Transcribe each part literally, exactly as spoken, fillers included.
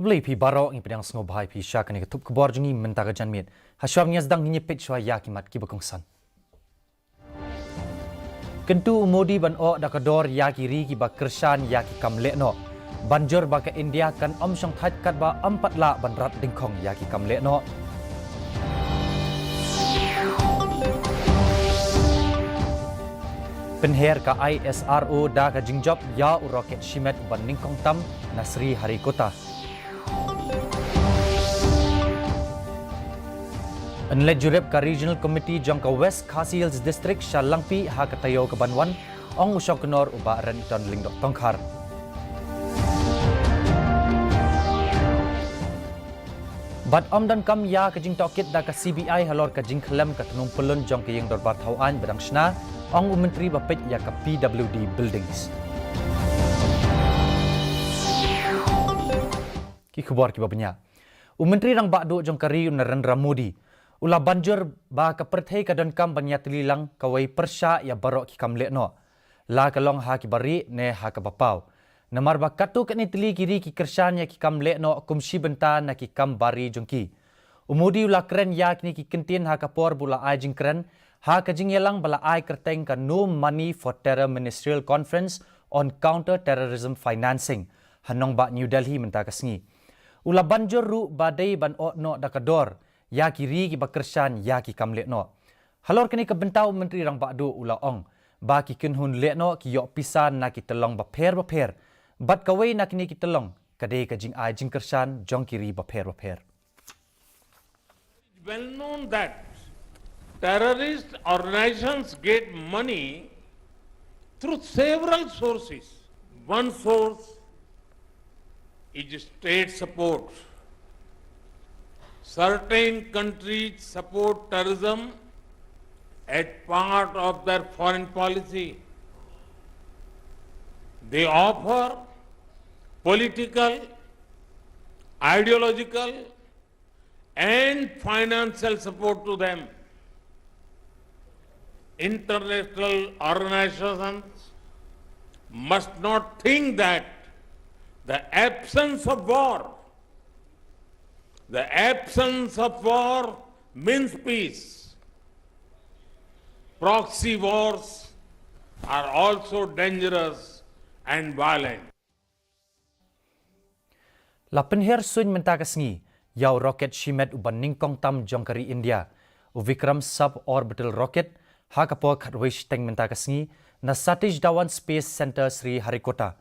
Khublei phi baroh, ngi pdiang sngewbha ïa phi sha kane ka thup khubor jong ngi mynta ka janmiet. Hashwa ban ïa sdang, ngin ïa peit shuwa ïa ki mat kiba kongsan. Kyntu u Modi ban ong da ka dor ïa ki ri kiba kyrshan ïa ki kam leh noh. Ban jur ba ka India kan ym shongthait katba ym pat lah ban rat dyngkhong ïa ki kam leh noh. Pynher ka I S R O da ka jingjop ïa u rocket shimet uba nyngkong tam na Sriharikota. Yn leit jurip ka Regional Committee jong ka West Khasi Hills District sha Langpih ha ka taïew kaban wan, ong u Shongknor u Bah Renikton Lyngdoh Tongkhar. Bad ym donkam ïa ka jingtohkit da ka C B I halor ka jingkhlem ka tnum pyllun jong ka ïing dorbar thawaiñ ba dang shna, ong u Myntri ba peit ïa ka P W D Buildings. Ki khubor kiba bniah. U Myntri Rangbah Duh jong ka ri u Narendra Modi u la ban jur ba ka pyrthei ka donkam ban ïatylli lang kawei pyrshah ïa baroh ki kam leh noh, la ka long ha kiba rieh ne ha kaba paw. Namar ba katto katne tylli ki ri ki kyrshan ïa ki kam leh noh kum shi bynta na ki kam bari jong ki. U Modi u la kren ïa kine ki kyntien ha ka por ba u la ai jingkren ha ka jingïalang ba la ai kyrteng ka No Money for Terror Ministerial Conference on Counter Terrorism Financing ha nongbah New Delhi mynta ka sngi. U la ban jur ruh ba dei ban ot noh da ka dor ïa ki ri kiba kyrshan ïa ki kam leh noh. Halor kane ka bynta u Myntri Rangbah Duh u la ong ba ki kynhun leh noh ki ïoh pisa na ki tyllong bapher bapher, bad kawei na kine ki tyllong ka dei ka jingai jingkyrshan jong ki ri bapher bapher. Well known that terrorist organizations get money through several sources. One source is state support. Certain countries support terrorism as part of their foreign policy. They offer political, ideological, and financial support to them. International organizations must not think that the absence of war, the absence of war means peace. Proxy wars are also dangerous and violent. La pynher suiñ mynta ka sngi ïa u rocket shimet uba nyngkong tam jong ka ri India, u Vikram Suborbital Rocket, ha ka por khatwei shiteng mynta ka sngi na Satish Dhawan Space Centre, Sriharikota.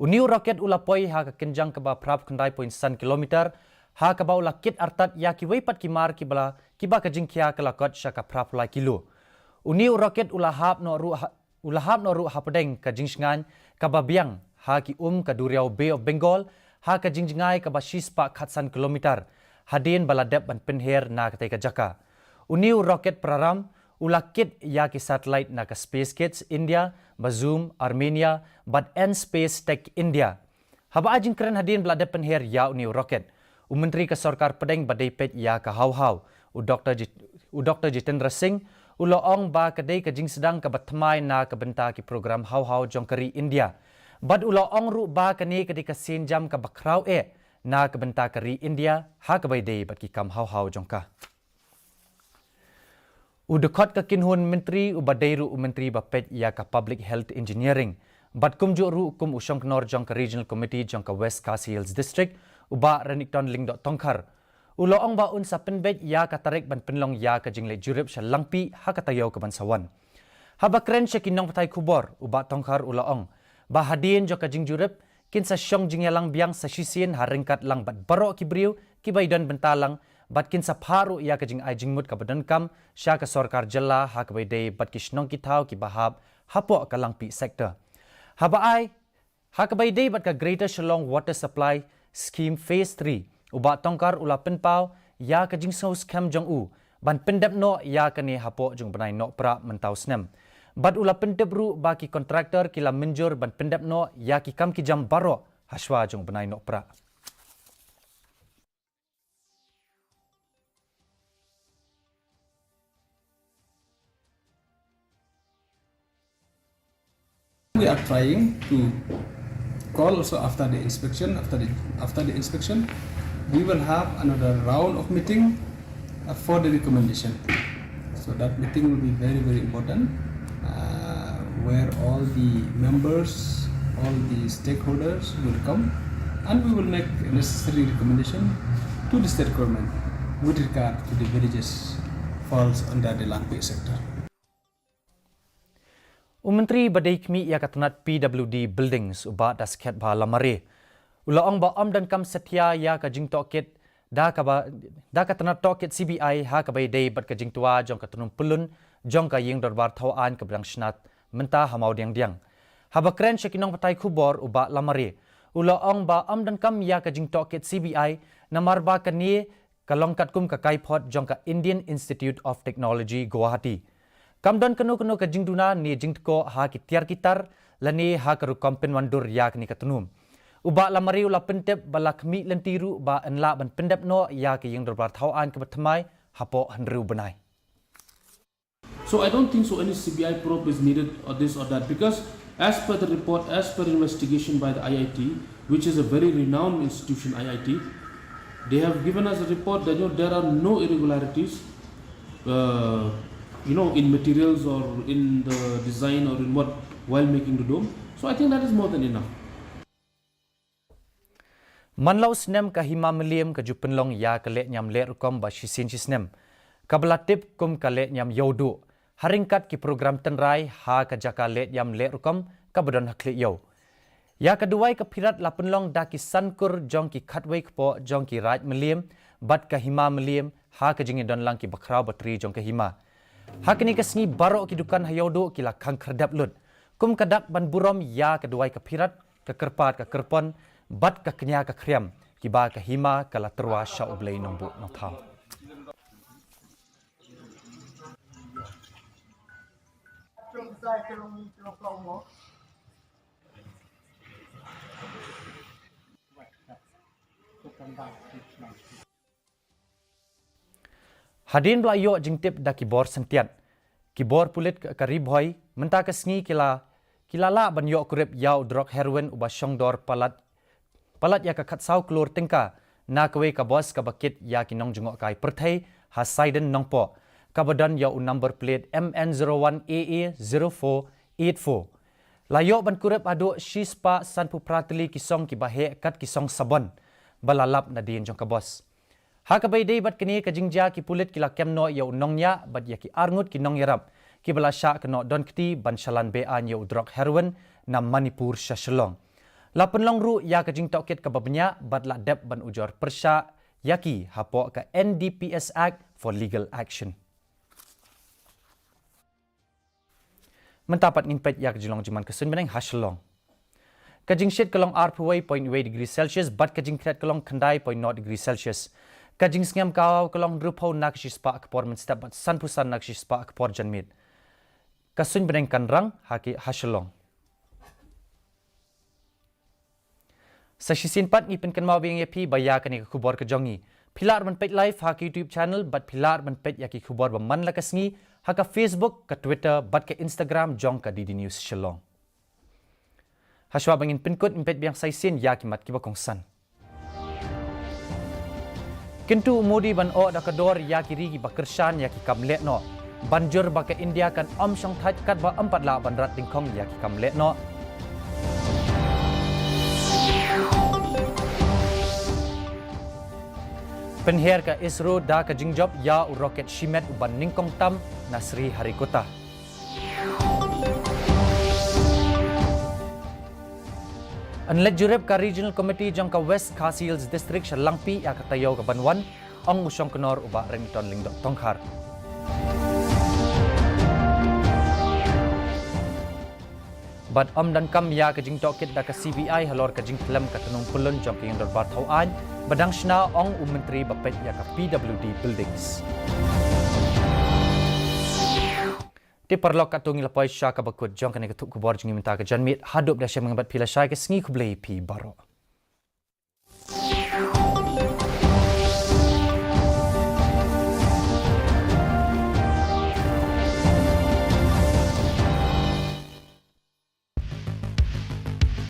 Une u rocket u la poi ha ka kynjang kaba phra phew khyndai point san kilometer, ha kaba u la kit artat ïa kiwei pat ki mar kiba la, kiba ka jingkhia ka la kot sha ka phra phew lai kilo. Une u rocket u la hap noh ruh ha, u la hap noh ruh hapdeng ka jingshngaiñ kaba biang ha ki um ka duriaw Bay of Bengal, ha ka jingjngai kaba shispah khatsan kilometer, hadien ba la dep ban pynher na katei ka jaka. Une u rocket Prarambh u la kit ïa ki satellite na ka Space Kits India, Bazoom Armenia, bad N Space Tech India. Haba ai jingkren hadien ba la dep pynher ïa une u rocket, u Myntri ka Sorkar Pdeng ba dei peit ïa ka haw haw, u Doktor Jit-, u Doktor Jitendra Singh, u la ong ba ka dei ka jingsdang kaba thymmai na ka bynta ki program haw haw jong ka ri India. Bad u la ong ruh ba kane ka dei ka sienjam kaba khraw eh na ka bynta ka ri India ha kaba ïadei bad ki kam haw haw jong ka. U dkhot ka kynhun myntri uba dei ruh u myntri ba peit ïa ka Public Health Engineering bad kumjuh ruh kum u shongknor jong ka Regional Committee jong ka West Khasi Hills District, u Bah Renikton Lyngdoh Tongkhar, u la ong ba un sa pynbeit ïa ka tarik ban pynlong ïa ka jingleit jurip sha Langpih ha ka taïew kaban sa wan. Haba kren sha ki nongpathai khubor, u Bah Tongkhar u la ong ba hadien jong ka jingjurip, kin sa shong jingïalang biang sa shisien ha ryngkat lang bad baroh ki briew kiba ïadon bynta lang, bad kin sa phah ruh ïa ka jingai jingmut kaba donkam sha ka sorkar jylla ha kaba ïadei bad ki shnong ki thaw kiba hap hapoh ka Langpih sector. Haba ai ha kaba ïadei bad ka Greater Shillong Water Supply Scheme Phase three, u Bah Tongkhar u la pynpaw ïa ka jingsngew skhem jong u ban pyndep noh ïa kane hapoh jong u bnai Nohprah mynta u snem. Bad u la pyntip ruh ba ki kontraktor ki la mynjur ban pyndep noh ïa ki kam ki jam baroh hashwa jong u bnai Nohprah. We are trying to Call also after the inspection, after the, after the inspection, we will have another round of meeting uh, for the recommendation. So that meeting will be very, very important, uh, where all the members, all the stakeholders will come, and we will make a necessary recommendation to the state government with regard to the villages falls under the Langpih sector. U Myntri ba dei khmih ïa ka tnat P W D Buildings, u Bah Dasketbah Lamare, u la ong ba ym donkam satia ïa ka jingtohkit da kaba, da ka tnat tohkit C B I ha kaba ïadei bad ka jingtwa jong ka tnum pyllun jong ka ïing dorbar thaw aiñ kaba dang shnat mynta ha Mawdiangdiang. Haba kren sha ki nongpathai khubor, u Bah Lamare u la ong ba ym donkam ïa ka jingtohkit C B I namar ba kane ka long katkum ka kaiphod jong ka Indian Institute of Technology, Guwahati. Kam don kano kano ka jingduna ne jingtkoh ha ki tiar ki tar lane ha ka rukom pynwandur ïa kane ka tnum. U Bah Lamare u la pyntip ba la khmih lynti ruh ba yn lah ban pyndep noh ïa ka ïing dorbar thaw aiñ kaba thymmai hapoh hynriew bnai. So I don't think so any C B I probe is needed or this or that, because as per the report, as per investigation by the I I T, which is a very renowned institution, I I T, they have given us a report that, you know, there are no irregularities, uh, you know, in materials or in the design or in what, while making the dome. So I think that is more than enough. Man la u snem ka Hima Mylliem ka ju pynlong ïa ka lehniam lehrukom ba shisien shisnem, kaba la tip kum ka lehniam Ïewduh, ha ryngkat ki program tynrai ha ka jaka lehniam lehrukom kaba don ha Khlieh Ïew. Ïa ka duwai ka phirat la pynlong da ki san kur jong ki khatwei kpoh jong ki raid Mylliem bad ka Hima Mylliem ha ka jingïadonlang ki bakhraw batri jong ka hima. Ha kane ka sngi baroh ki dukan ha Ïewduh ki la khang khyrdep lut kum ka dak ban burom ïa ka duwai ka phirat, ka kyrpad ka kyrpon bad ka kñia ka khriam kiba ka hima ka la tyrwa sha U Blei Nongbuh Nongthaw. Hadien ba la ïoh jingtip da ki bor syntiat, ki bor pulit ka, ka Ri Bhoi mynta ka sngi ki la, ki la lah ban ïoh kurup ïa u drok heroin uba shongdor palat, palat ïa ka khatsaw klur tyngka na kawei ka bos kaba kit ïa ki nongjngohkai pyrthei ha Saiden Nongpoh, kaba don ïa u number plate M N zero one A A zero four eight four. La ïoh ban kurup haduh shispah sanphew phra tylli ki song kiba heh kat ki song sabon ba la lap nadien jong ka bos. Ha kaba ïadei bad kane ka jingjia, ki pulit ki la kem noh ïa u nongñiah bad ïa ki arngut ki nongïarap kiba la shah kynnoh don kti ban shalan be-aiñ ïa u drok heroin na Manipur sha Shillong. La pynlong ruh ïa ka jingtohkit kaba bniah bad la dep ban ujor pyrshah ïa ki hapoh ka N D P S Act for legal action. Mynta pat ngin peit ïa ka jinglong jingman ka suiñ bneng ha Shillong. Ka jingshit ka long arphew wei point wei degree Celsius bad ka jingkhriat ka long khyndai point nought degree Celsius. Ka jingsngem ka, ka long hynriewphew na ka shispah ka por mynstep bad sanphew san na ka shispah ka por janmiet. Ka suiñ bneng kan rang ha ki, ha Shillong. Sa shisien pat ngi pynkynmaw biang ïa phi ba ïa kane ka khubor ka jong ngi phi lah ban peit live ha ka YouTube channel bad phi lah ban peit ïa ki khubor ba man la ka sngi ha ka Facebook, ka Twitter bad ka Instagram jong ka D D News Shillong. Hashwa ba ngin pynkut, ngin peit biang sa shisien ïa ki mat kiba kongsan. Kyntu u Modi ban ong da ka dor ïa ki ri kiba kyrshan ïa ki kam leh noh, ban jur ba ka India kan ym shongthait katba ym pat lah ban rat dyngkhong ïa ki kam leh noh. Pynher ka ISRO da ka jingjop ïa u rocket shimet uban nyngkong tam na Sriharikota. Yn leit jurip ka Regional Committee jong ka West Khasi Hills District sha Langpih ïa ka taïew kaban wan, ong u Shongknor u Bah Remington Lyngdoh Tongkhar. Bad ym donkam ïa ka jingtohkit da ka C B I halor ka jingkhlem ka tnum pyllun jong ka ïing dorbar thaw aiñ ba dang shna, ong u Myntri ba peit ïa ka P W D Buildings. Te paralok, katto ngi la poi sha kaba kut jong kane ka thup khubor jong ngi mynta ka janmiet. Haduh ba da shem ngan ïa bad phi lashai, ka sngi khublei phi baroh.